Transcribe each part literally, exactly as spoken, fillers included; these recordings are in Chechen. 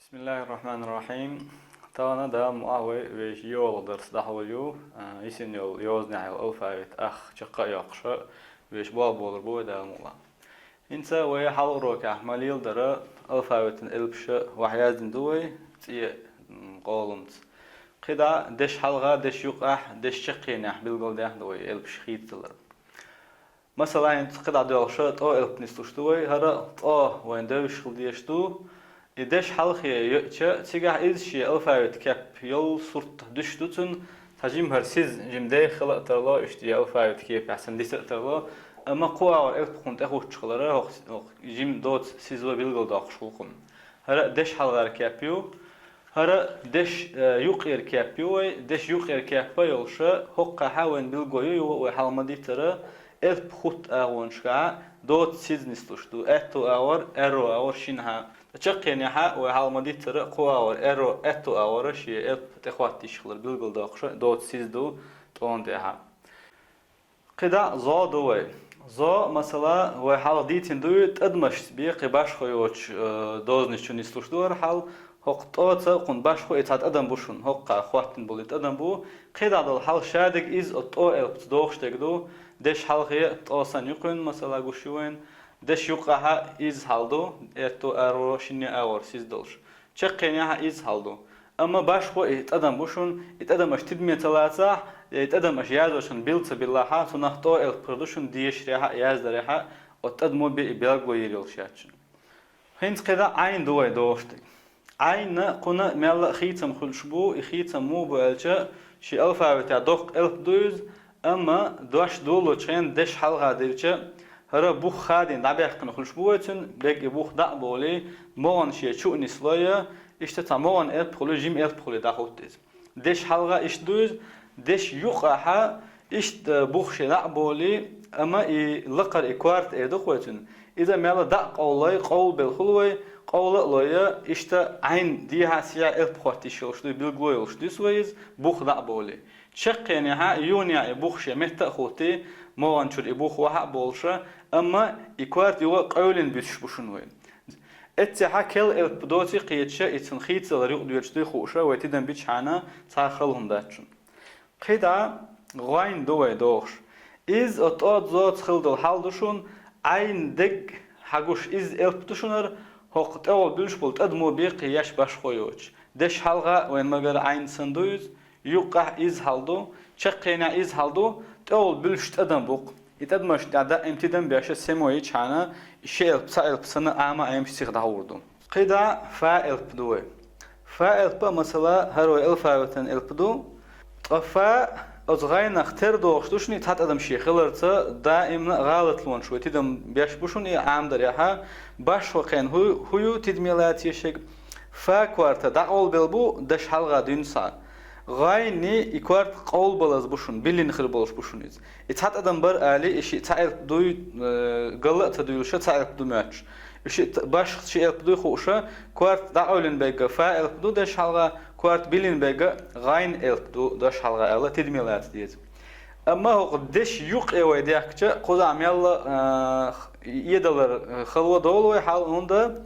بسم الله الرحمن الرحيم. Тахана Дала мукъ лахь вай вешан йола дарс дӀахьо ю, а, йисина йола йозанехьа йола алфавит ах чакхъяккха йоаккхуш, вешан болх болар бу вай Дала мукъ лахь. ХӀинца вай хьалха урокехь ма леладара алфавитан элпаш вай яздина ду вай цӀе, м, къоламца. КхидӀа дешан хьалха, дешан юкъахь, дешан чаккхенехь билгалдаьхна ду вай элпаш хийцадалар. Масала, хӀинца кхидӀа доьлхуш тӀо элп нислуш ду вай, хӀара тӀо вайна девзаш хила дезаш ду. И дешан хьалхе йоьъча, цигахь иза шен алфавит кеп йола сурт дуьсуш ду цунна, цхьа жима хӀара сиз жима деха хила а тарло, иштта и алфавит кепехь санна диса а тарло, амма кхо агӀор элп кхунна тӀехуттуш хилар, хӀокху, хӀокху жима доца сизо билгалдоккхуш хул кхунна. ХӀара дешан хьалхара кеп ю, хӀара дешан, э, юккъера кеп ю вай, дешан юккъера кеп йолуш, хӀокхахь вайна билгало ю, юха вай хьалха ма-дийццара, элп хӀутту агӀонашкахь доца сиз нислуш ду, аьтту агӀор, аьрру агӀор шиннахьа. Чаккхенехь вай хьалха ма-дийццара, кхо агӀор, аьрру, аьтту агӀор шен элп тӀехӀотта йиш хилар билгалдоккхуш доца сиз ду тӀона тӀехь. КхидӀа зо ду вай. Зо, масала, вай хьалха дийцина ду, тӀадамашца бен кхин башхо йоцуш, э, дозанаш чу нислуш ду хӀара хьал. ХӀокху тӀоца кхунна башхо и цхьа тӀадам бу шуна, хӀокхахь хӀоттина болу и тӀадам бу. КхидӀа долу хьал шадерг иза оцу тӀо элпаца догӀуш дерг ду, дешан хьалхе тӀо санна юккъе, масала, гуш ю вайна, дешан юккъахь иза хьал ду, аьтту агӀор, шинне агӀор сиз долуш. Чаккхенехь иза хьал ду. Амма башхо и тӀадам бу шуна, и тӀадам аша тидаме ца лацахь, я и тӀадам аша язочун билла ца биллахь, цунах тӀо элп хир ду шуна дешарехь а, яздарехь а, оцу тӀадамо бен и билгало йийр йолуш яц шуна. ХӀинца кхидӀа Ӏайн ду вай догӀуш дерг. Ӏайна кхунна мелла а хийцам хуьлуш бу, и хийцам муха бу аьлча, шен алфавитехь доккха элп ду иза, амма дош долалучу хенахь дешан хьалха дирча, хӀара бух хадийна дӀабаьккхина хуьлуш бу вай цуьнан, берриг и бух дӀа а бовлий, могӀан шен чу а нислой, иштта цхьа могӀан элп хуьлий, жима элп хуьлий дӀахӀутту иза. Дешан хьалха иштта ду иза, дешан юккъахь иштта бух шен дӀа а бовлий, амма и лакхара и корта эр ду-кх вай цуьнан. Иза мелла дӀа а къовлалой, къовлабелла хуьлу вай, къовла а лой, иштта Ӏайн дехьа-сехьа элп хӀотта йиш йолуш ду, билгало йолуш дуьсу вай иза, бух дӀа а бовлий. Чаккхенехь юханехь и бух шен метта а хӀуттий, могӀан чуьра и бух вахьа а болуш, амма и корта юха а къевлина буьсуш бу шуна вай. Эццехь керла элп доций кхеташ, и цуьнан хийцадалар юкъа доьдуш дуй хууш, вай тидам бичхьана цхьа а хала хӀума дац шуна. КхидӀа гӀайн ду вай догӀуш. Иза оцу тӀоца зоца хила долу хьал ду шуна, Ӏайн дерг хьагуш иза элп ду шуна хӀара, хӀокху тӀехула буьллуш болу тӀадамо бен кхин еш башхо йоцуш. Дешан хьалха вайна ма-гарра Ӏайн санна ду иза, юккъахь иза хьал ду, чаккхенехь иза хьал ду, тӀехула буьллуш тӀадам бу-кх. И тӀадамашна тӀехь даим тидам беш, сема йичхьана, и ши элп, цхьа элп санна, Ӏама Ӏемаш сиха дӀахьур ду. КхидӀа фа элп ду вай. Фа элп а, масала, хӀара вай алфавитан элп ду. Ткъа фа оцу гӀайнах тера догӀуш ду шуна, и цхьа тӀадам шен хиларца, даимна а гӀалатлонаш вай тидам беш бу шуна и Ӏамадарехь, башхо кхин хӀу-, хӀу ю, тидаме лаца езаш ерг. Фа корта дӀакъовлабелла бу, дешан хьалха дуьйна схьа. ГӀайни и корта къовлабалаза бу шуна, биллина хир болуш бу шуна иза. И цхьа тӀадам бара али, и шиъ цхьа элп дуй, э, гала а ца дуьйлуш, цхьа элп ду моьттуш. И шиъ т-, башха ши элп дуй хууш, корта дӀакъевлина берг фа элп ду дешан хьалха, корта биллина берг гӀайн элп ду дешан хьалха аьлла, тидаме лаца деза. Амма хӀокху дешан юккъе вай дехкича, кхузахь мелла, э, эдалар, э, хало долу вай хьал, хӀунда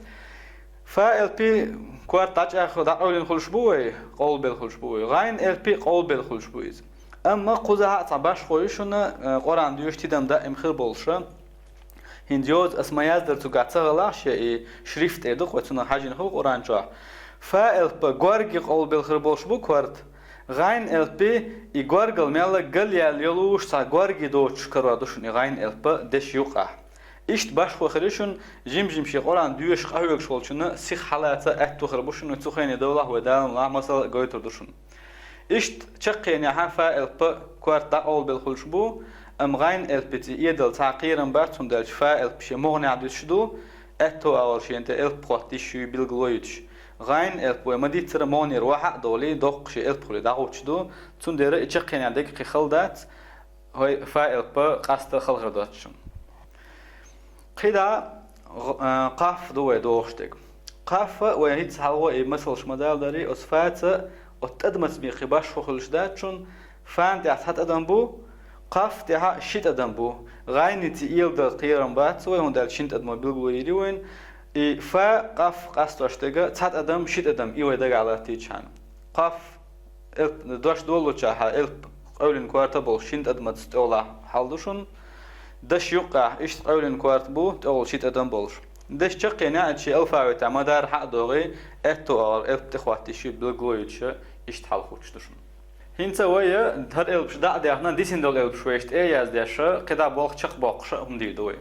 фа элпи корта дӀачӀагӀ-, дӀакъевлина хуьлуш бу вай, къовлабелла хуьлуш бу вай. ГӀайн элпи къовлабелла хуьлуш бу иза. Амма кхузахь а цхьа башхо ю шуна, э, Къуръан доьшуш тидам даим хир болуш. ХӀинца йоза ас ма-яздара цуьнгахь ца гӀалахь шен, и шрифт эр ду-кх вай, цунах хьажийна хуьлу Къуръан чохь. Фа элп горги къовлабелла хир болуш бу корта. ГӀайн элпи и горгал мелла гал яьлла йолуш цхьа горги доцуш карор ду шуна и гӀайн элп дешан юккъахь. Иштта башхо хир ю шуна, жим-жим шен Къуръан доьшуш къахьоьгуш волчунна сиха хьалаца аьтто хир бу шуна, цу хене довлахь вай Дала мукъ лахь масала а гойтур ду шуна. Иштта чаккхенехь фа элп корта дӀакъовлабелла хуьлуш бу, амма гӀайн элпица и эдал цхьа кхерам бац, хӀунда аьлча фа элп шен могӀанехь дуьсуш ду, аьтту агӀор шена тӀе элп хӀотта йиш юй билгало йитуш. ГӀайн элп вай ма-дийццара могӀанера вахьа а довлий, доккха шен элп хуьлий дӀахӀуттуш ду, цундела и чаккхенехь дерг кхин хала дац, хӀой, фа элп къаста хала хир доцуш. КхидӀа гӀ-, а, кхаф ду вай догӀуш дерг. Кхаф вай хӀинца хьалхо и масалш ма-даллара, оцу фаца оцу тӀадамаца бен кхин башхо хуьлуш дац шуна, фана тӀехь цхьа тӀадам бу, кхаф тӀехь ши тӀадам бу. ГӀайница эладала кхерам бац вай, хӀунда аьлча шина тӀадамо билгало йийр ю вайна. И фа, къаф къастош дега, цхьа тӀадам, ши тӀадам, и вай дагахь латтийча хьана. Къаф, элп, дош доллучахьа, элп къевлина корта болуш шина тӀадамаца тӀехула хьал ду шуна. Даш юккъехь, иштта къевлина корта бу, тӀехула ши тӀадам болуш. Даш чаккхенехь, шен алфавитехь ма-дарра хьа а догӀий, аьтту агӀор элп тӀехӀоттийча билгало йойтуш, иштта хьал хуттуш ду шуна. ХӀинца вай хӀара элпаш дӀа а даьхна, дисина долу элпаш вайша тӀе а яздеш, кхидӀа болх чекхбоккхуш а хӀума дийр ду вай.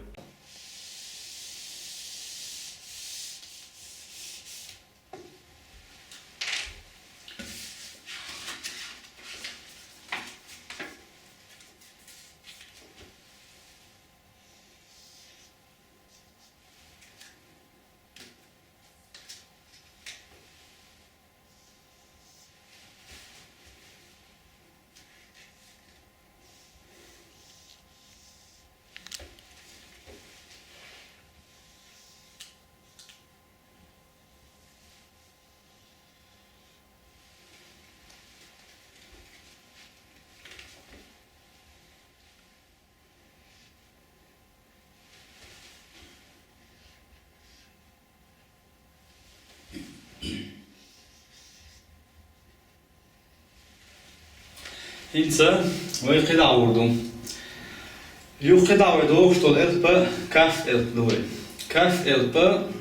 ХӀинца вай кхидӀа гӀур ду. Юха кхидӀа вай дохуш долу элп каф элп ду вай. Каф элп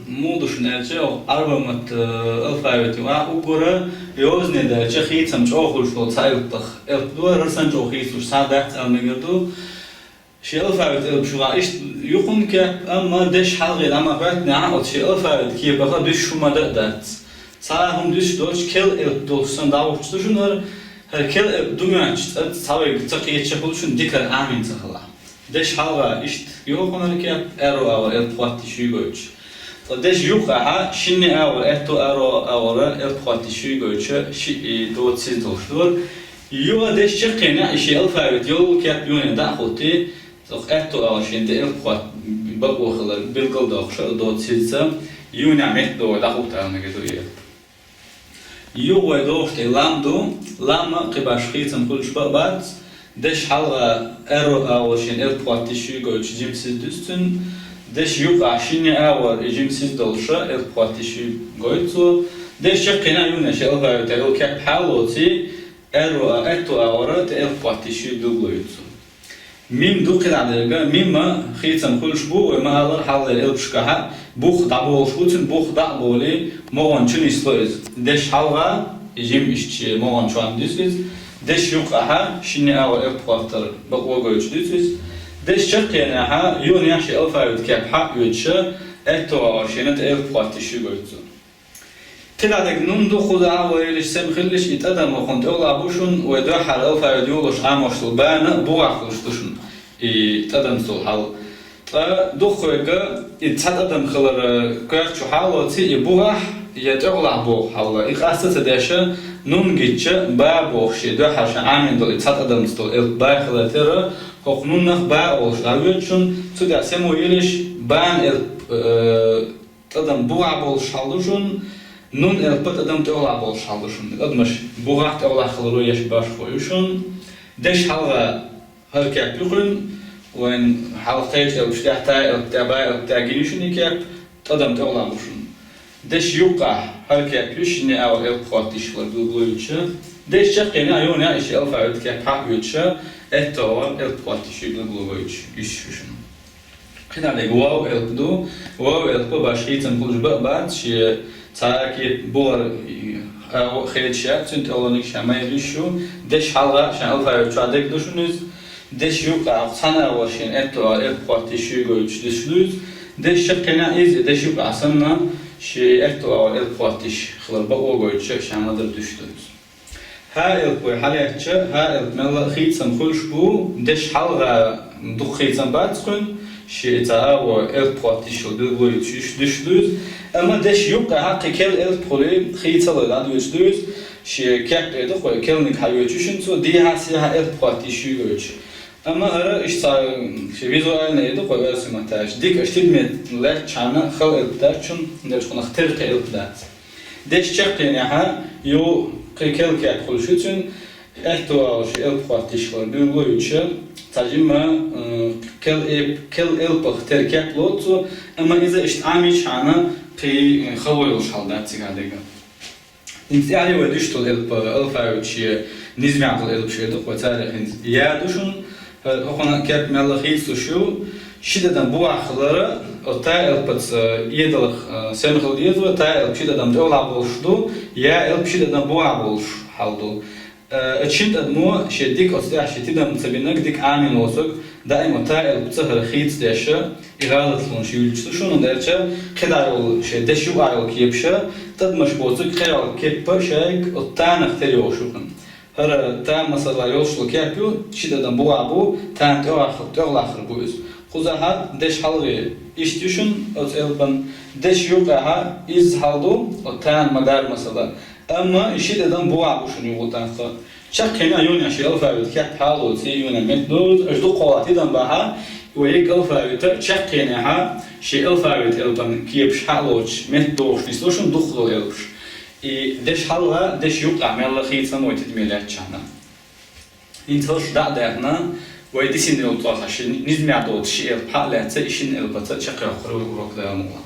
муха ду шуна аьлча, Ӏарбойн матта, э, алфавит ю, а, уггара йозане даьлча хийцам чӀогӀа хуьлуш долу цхьа элпах элп ду, хӀара санна чӀогӀа хийцалуш цхьа дац аьлла мегар ду. Шен алфавит элпаш юкъахь иштта ю кхунна кеп, амма деш хьалхе дӀа ма хӀоьттинехь, оцу шен алфавит кепах дуьсуш хӀума дан а дац. Цхьа а хӀума дуьсуш доцуш, кел элп долуш санна дӀахӀуттуш ду шуна хӀара, хӀара кел элп ду моьттуш цӀа, цхьа вайга ца кхеташ хуьлу шуна дикара Ӏамийна ца хилахь. Деш хьалха иштта ю кхунна хӀара кеп, аьрру агӀор элп хӀоттийча ю гойтуш. Ткъа деш юккъехьа шинне агӀор, аьтту аьрру агӀора элп хӀоттийча ю гойтуш, шиъ и доца сиз долуш ду хӀара. Юха деш чаккхенехь, и шен алфавит йолу кеп юха дӀа а хӀуттий, цо аьтту агӀор шен тӀе элп хӀотта бакъо хилар билгал доккхуш а доцу сизца, юха метта догӀий дӀахӀутту аьлла мегар ду и элп. Юха вай дохуш тӀе лам ду, лам а кхин башха хийцам хуьлуш бан а бац, деш хьалха аьрру агӀор шен элп хӀоттийча ю гойтуш жима сиз дуьсу цуьнан, деш юккъехь шинне агӀор и жима сиз долуш а элп хӀоттийча ю гойту цо, деш чаккхенехь юха шен алфавитехь йолу кеп хьалоций, аьрру а, аьтту агӀора тӀе элп хӀоттийча ю билгало ю цо. Мим ду кхидӀа дерг, мим а хийцам хуьлуш бу, вай ма-аллара хьалхара элпашкахьа, бух дӀаболуш бу цуьнан, бух дӀа а болий, могӀанчу нисло иза. Деш хьалха, и жима иштта шен могӀанчохь дуьсу иза, деш юккъехьа, шинне агӀор элп хӀоттар бакъо гойтуш дуьсу иза, деш чаккхенехьа, юха шен алфавит кеп хьа а оьцуш, аьтту агӀор шена тӀе элп хӀоттийча ю гойту цо. КхидӀа дерг нун ду, кхузахь а вай йилаш сема хилалаш, и тӀадам хӀокхунна тӀехула бу шуна, вай дуьххьара алфавит йолуш Ӏамош долу бан а бугӀахь хуьлуш ду шуна, и тӀадамца долу хьал. Ткъа дукхахверг и цхьа тӀадам хилар коьрта чу хьалоций, и бугӀахь я тӀехулахь боху хьал, и къаста а ца деш, нун гича, ба бохуш, и дуьххьара шен Ӏамийна долу и цхьа тӀадамца долу элп ба хилар тера, хӀокху нунах ба олуш дӀахӀоьтту шуна, цу тӀехь сема йилаш бан элп, э, тӀадам бугӀахь болуш хьал ду шуна, нун элп тӀадам тӀехулахь болуш хьал ду шуна. Адамаш бугӀахь, тӀехулахь хиларо еш башхо ю шуна. Деш хьалха хӀара кеп ю кхуьнан, вайн хьалха кхечу элпаш тӀехь, та элп тӀехь, ба элп тӀехь гина ю шуна и кеп, тӀадам тӀехулахь бу шуна. Деш юккъехь хӀара кеп ю, шинне агӀор элп хӀоттийча хилар билгало йойтуш. Деш чаккхенехь, юха и шен алфавит кеп хьа а оьцуш, аьтту агӀор элп хӀоттийча ю билгало гойтуш, уьш ю шуна. КхидӀа дерг вав элп ду. Вав элп башха хийцам хуьлуш бан а бац, шен цхьа а кеп бугӀар, а, хедаш яц цуьнан, тӀехулара ша ма йилла йиш ю. Деш хьалха шен алфавит чохь дерг ду шуна иза. Деш юккъехь цхьана агӀор шен аьтту агӀор элп хӀоттийча ю гойтуш дуьсуш ду иза. Деш чаккхенехь иза, деш юккъехь санна, шен аьтту агӀор элп хӀоттийча хилар бакъо гойтуш ша ма-дарра дуьсуш ду иза. ХӀа элп вай хьалаьцча, хӀа элп мелла а хийцам хуьлуш бу, деш хьалха дукха хийцам бац кхуьнан, шен цхьа агӀор элп хӀоттийча билгало йойтуш дуьсуш ду иза. Амма деш юккъехь кхин кел элп хуьлий, хийцалой дӀадоьдуш ду иза, шен кеп тӀе ду кхуьнан, келниг хьаоьцуш ю шуна цо, дехьа-сехьа элп хӀоттийча ю гойтуш. Амма хӀара иштта цхьа шен визуально ю ду кхуьнан, оьрсийн маттахь аьлча, дика аша тидаме лаьттачхьана хала элп дац шуна, дерчу кхунах тера кхин элп дац. Деш чаккхенехьа, ю кхин кел кеп хуьлуш ю цуьнан, аьтту агӀор шен элп хӀоттийча хилар билгало йойтуш, цхьа жимма, э, кел эп-, кел элпах тера кеп лоцу цо, амма иза иштта Ӏамийчхьана, Кхы, э, хало йолуш хьал дац цига дерг. ХӀинца тӀаьхьа вай дуьйцуш долу элп, алфавит шен низамехь долу элпаш эр ду-кх вай царех хӀинца. Я ду шуна, э, хӀокхуьнан кеп мелла хийцалуш ю, ши тӀадам бухахь хилар, оцу та элпаца, э, эдалах, э, сема хила деза вай, та элп ши тӀадам тӀехула болуш ду, я элп ши тӀадам бухахь болуш хьал ду. Э, оцу шина тӀадамо шен дика оцу тӀехь шен тидам ца бинарг, дика Ӏамийна воцург, даима та элп ца хилар хийцадеш, и гӀалатлонаш юьллуш ду шуна, хӀунда аьлча кхидӀа йолу шен дешан юкъахь йолу кепаш, тӀадамаш боцург кхидӀа йолу кеп шайга оцу танах тера йогӀуш ю хӀинца. ХӀара та, масала, йолуш йолу кеп ю, ши тӀадам бухахь бу, тана тӀехула-, тӀехулахар бу иза. Кхузахь дешан хьалхе иштта ю шуна оцу элпан, дешан юккъехь изза хьал ду, оцу тана ма-дарра, масала. Амма и ши тӀадам бухахь бу шуна юха тӀаккха. Чаккхенехь юха шен алфавит кеп хьалоций, юха метта доцу, аша дукха хьолахь тидам бахь, вай ерриг алфавит чаккхенехь шен алфавит элпан кепаш хьалоцуш, метта дохуш нисло шуна дукхахдолу элпаш. И дешан хьалха, дешан юккъехь мелла хийцам вай тидаме лаьттачхьана. ХӀинца хӀорш дӀа а даьхна, вай дисина йолу цхьа ши низамехь доцу ши элп хьа а лаьцна, и шина элпаца чекхйоккхур вай урок, Дала мукъ лахь.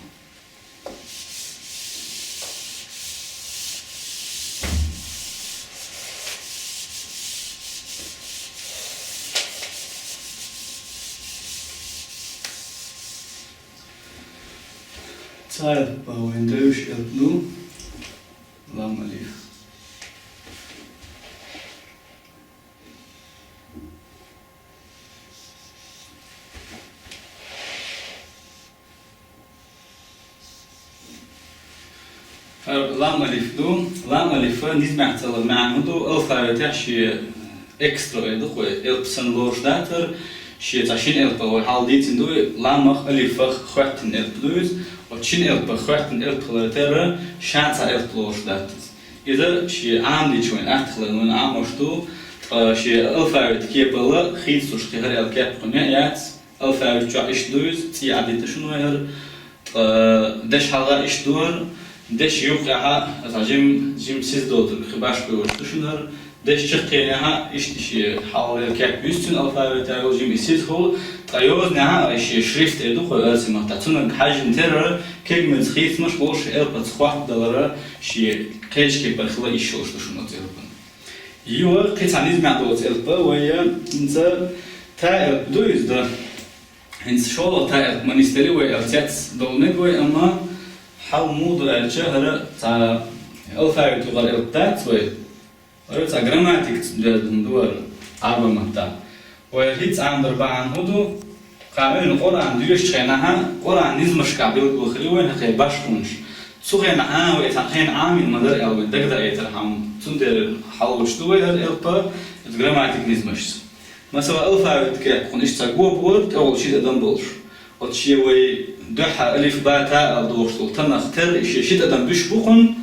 Цхьа элп вайн девзаш элп ду, лам, алиф. ХӀара лам алиф ду. Лам алиф низамехь ца лар маьӀна хӀун ду? Алфавитехь шен экстра эр ду-кх вай, элп санна лоруш дац хӀара, шен цхьа шина элпах вай хьалха дийцина ду, ламах, алифах хоьттина элп ду иза. Оцу шина элпах хоьттина элп хилар терра, ша цхьа элп лоруш дац иза. Иза шен Ӏамадича вайн атта хиларна вайна Ӏамош ду, ткъа шен алфавит кепалла хийцалуш кхин хӀара аьлла кеп кхунна яц. Алфавит чохь иштта ду иза, цӀий Ӏадитта шуна вай хӀара, ткъа дешан хьалха иштта ду хӀара, дешан юккъехь, аса жим, жим сиз доцург, кхин башхо йолуш ду шуна хӀара, дешан чаккхенехь иштта шен хьалха кеп ю цуьнан, алфавитехь йолу жим и сиз хуьлу, ткъа йозанехь а шен шрифт эр ду-кх вай оьрсийн маттахь, цунах хьаьжжина терра, кегамаза хийцамаш болуш, элпаца хоттадалар шен кхечу кепара хила йиш йолуш ду шуна оцу элпан. Юха кхин цхьа низамехь доцу элп вай, хӀинца та элп ду иза, да. ХӀинца шолгӀа та элп ма нисделла вай аьлла цец долу мега вай, амма хьал муха ду аьлча, хӀара цхьа алфавит юкъара элп дац вай. ХӀара цхьа грамматикаца доьзна ду хӀара, Ӏарбойн маттахь. Вай хӀинца Ӏамадар бахьана хӀун ду? Кхана вайна Къуръан доьшучу хенахь, Къуръан низамашкахь билггал хир ю вайна кхин башхонаш. Цу хенахь вай цхьана хенахь Ӏамийна ма дара аьлла вайна дагадаийтархьама, цундела хьалоцуш ду вай хӀара элп, иза грамматикан низамашца. Масала, алфавит кеп кхунна иштта цхьа го бора, тӀехула ши тӀадам болуш. Оцу шен вай дуьххьара алиф, ба, та аьлла дохуш долу танах терра, и шен ши тӀадам буьш бу кхунна,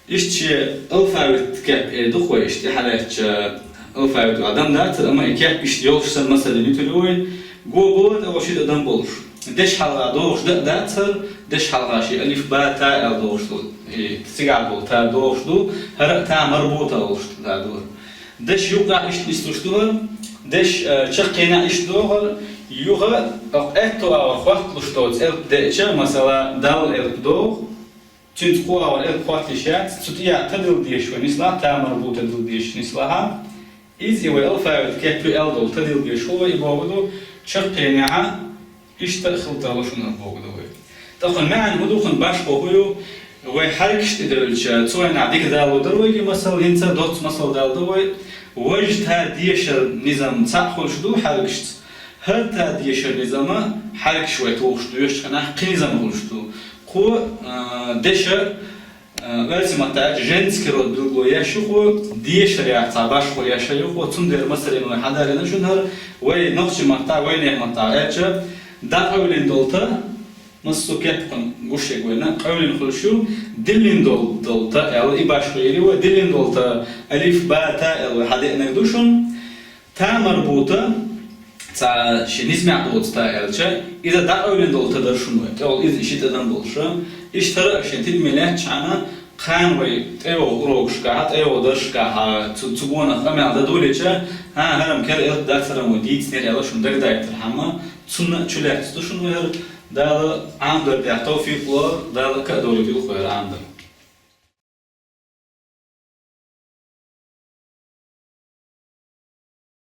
Иштта шен алфавит кеп эр ду-кх вай, иштта тӀаьхьа лаьттачу алфавит адам дацара, амма и кеп иштта йолуш санна масална юьтур ю вай, го бора тӀехула ши тӀадам болуш. Дешан хьалха дохуш дан а дацара, дешан хьалха шен алиф, ба, та аьлла дохуш ду, и цигахь долу та дохуш ду, хӀара а та марбута олуш та ду хӀара. Дешан юккъехь иштта нислуш ду хӀара, дешан, э, чаккхенехь иштта доху хӀара, юха, оцу аьтту агӀор хотталуш доцу элп деъча, масала, дал элп доху, Цуьнца кхо агӀор элп хоттийша яц, цу тӀехь тадилла дезаш вай нислахь, та марбута тадилла дезаш нислахь. Иза и вай алфавит кеп ю аьлла долу тадилла дезаш хӀу вай, и бохург ду, чаккхенехь иштта а хила тарло шуна бохург ду вай. ТӀаккха маьӀна хӀун ду хӀун башхо хӀу ю, вай хьаьркаш тӀедевлча, цу вайнахь дика дало дара вайга масал, хӀинца доцца масал дала ду вай. Важа та дешар низам цхьаъ хуьлуш ду хьаьркашца. ХӀара та дешар низама хьаьркаш вай тухуш доьшучу хенахь кхин низам хуьлуш ду. Кхо, а, деша, а, оьрсийн маттахь аьлча, женский род билгало еш ю кхо, дешар яц цхьа башхо еш ю кхо, цундела масална вай хьадарина шуна хӀара, вай нохчийн маттахь, вайнехан маттахь аьлча, дӀакъевлина долу та, массо а кеп кхунна гуш ерг вайна, къевлина хуьлуш ю, диллина долу, долу та аьлла, и башхо йийр ю вай, диллина долу та, алиф, ба, та аьлла вай хьадеънарг ду шуна. Та марбута, цхьа шен низамехь доцу та аьлча, иза дӀакъевлина долу та дара шуна вай, тӀехула иза и ши тӀадам болуш. Иштта хӀара а шен тидаме лаьттачхьана, кхана вай тӀейогӀу урокашкахь, тӀейогӀу дарсашкахь, цу, цу гонах къамел дан долийча, хӀан, хӀара-м кхин элп дац, хӀара-м вай дийцинера аьлла шуна дагадайтархьама, цунна а чулаьцна ду шуна вай хӀара, Дала Ӏамдар тӀехь тавфикъ лойла, Дала кхы а довлийта вайна Ӏамдар.